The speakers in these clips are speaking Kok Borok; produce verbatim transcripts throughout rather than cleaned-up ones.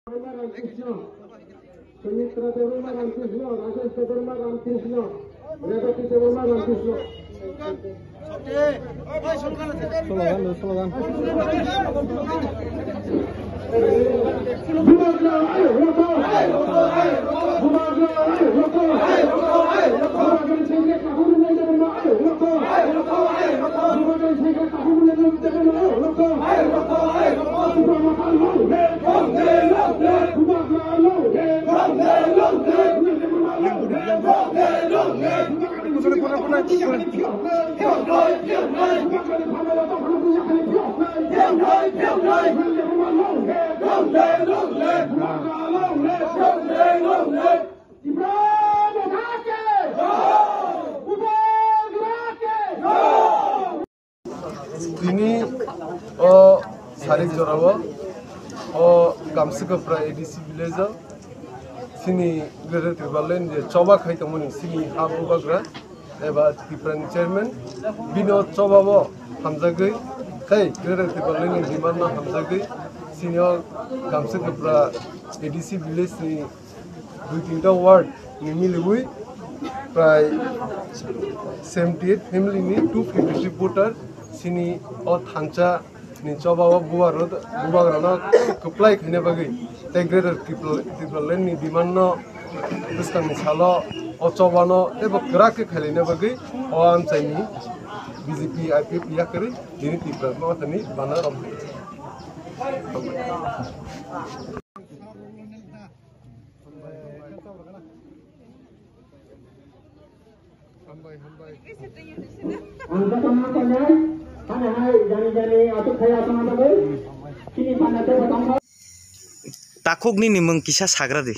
Ramakrishna, Sumitra Debbarma Ramakrishna, Rajesh Debbarma Ramakrishna, Rebati Debbarma Ramakrishna. Slogan, slogan. Tini o sarik jorao o Gamsukapra A D C village o chini Greater Tipraland je choba khai tongmani chini ha bubagra eba Tiprani chairman bino choba o hamjagwi tei Greater Tipraland ni demand no hamjagwi chini o Gamsukapra A D C village ni dui tinta ward ni miliwi prai seventy eight family ni two fifty three voter chini o thansa ni choba o bubar bubagrano kwplai khaina bagwi tei Greater Tripura, Tipraland ni demand no bwskang ni salo o choba no teibo kwrak khe khailaina bagwi o amchai ni B J P I P F yakarwi tini Tripura Motha ni bana rom. Hambai, hambai. Takhuk nini mung kisa sagra di.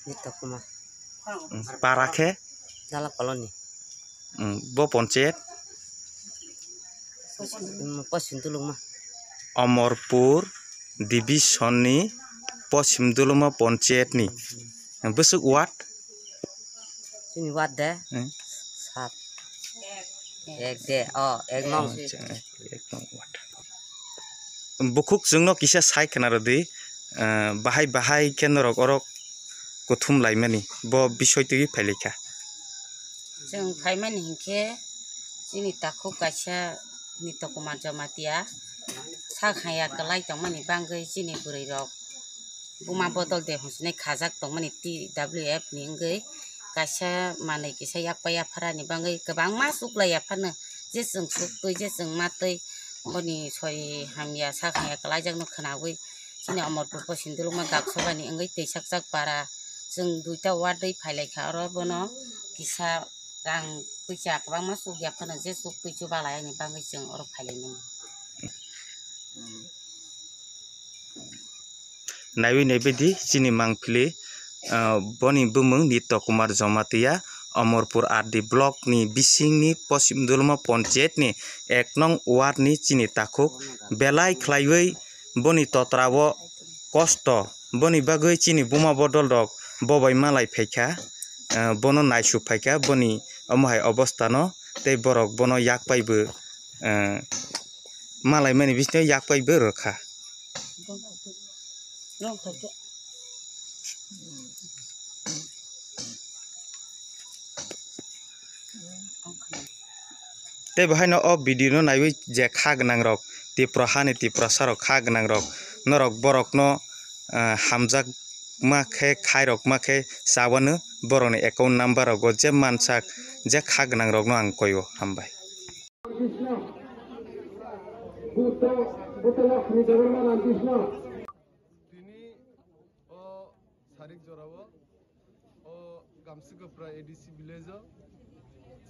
Nito Kumar. Para khe? Dala Colony. Bo ponchayat? Pochim, Pochim Dulungma. Omorpur division ni Pochim Dulungma ponchayat ni. Bwswk ward? Chini ward de? Hmm. Sat. Ek de, oh, ek nong. Acha, ek nong ward. Bukhuk chwngno kisa sai khna rwdi, eh, bahai bahai khe norok orok kuthum laimani, bo bisoi twi phailaikha. Chwng phaimani hinkhe chini takhuk kaisa Nito Kumar Jamatia sak haya kwlai tongmani bangwi chini bwrwi rok buma bodol de hwnwi khajak tongmani T W F ni wngwi kaisa manwi kisa yakpa yaphara ni bangwi kwbangma suklai yaphano je chwng suktwi je chwng matwi boni sori hamya sak hamya kwlaijakno khwnawi chini Omorpur Pochim Dulungma Dak Sabha ni wngwi twi sakchak para chwng duita ward wi phailaikha oro bono kisa rang puisa kwbangma sukya phano je suktwi chubalai ani bangwi chwng oro phailaimani. Naiwi naibaidi chini mangpili, ah, boni bumung Nito Kumar Jamatia, Omorpur R D block ni bisingni Pochim Dulma Ponchayat ni ek nong ward ni chini takhuk belai khlaiwi boni totra o kosto, boni bagwi chini buma bodol rok bobai malai phaikha, ah, bono naisuk phaikha, boni omo hai obostha no tei borok bono yak paibo, ah, malaimani bisino yak paibo rwkha. Tei bo haino o video no naiwi je kha gwnang rok, Tripura hani Tiprasa rok kha gwnang rok, norok borok no, ah, hamjakma khe khairokma khe chawano borokni account number rogo je mansak je kha gwnang rok no ang koio. Hambai. Tini o sarik jorao o Gamsukapra A D C village o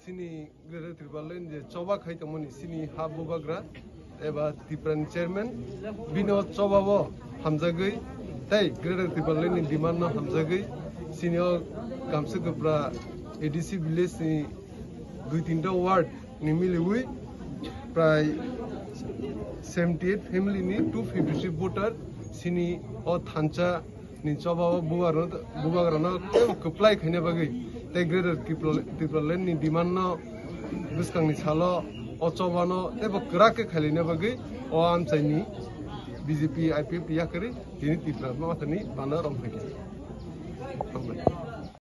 chini Greater Tipraland je choba khai tongmani chini ha bubagra eba Tiprani chairman bino choba o hamjagwi tei Greater Tipraland ni demand no hamjagwi chini o Gamsukapra A D C village ni dui tinta ward ni miliwi prai seventy eight family ni two fifty three voter chini o thansa ni choba o bubagrano, bubagrano teibo kwplai khaina bagwi tei Greater Tripura, Tipraland ni demand no bwskang ni salo o choba no teibo kwrak khe khailaina bagwi o amchai ni B J P, I P F T yakarwi tini Tipra Motha ni bana rom phaikha.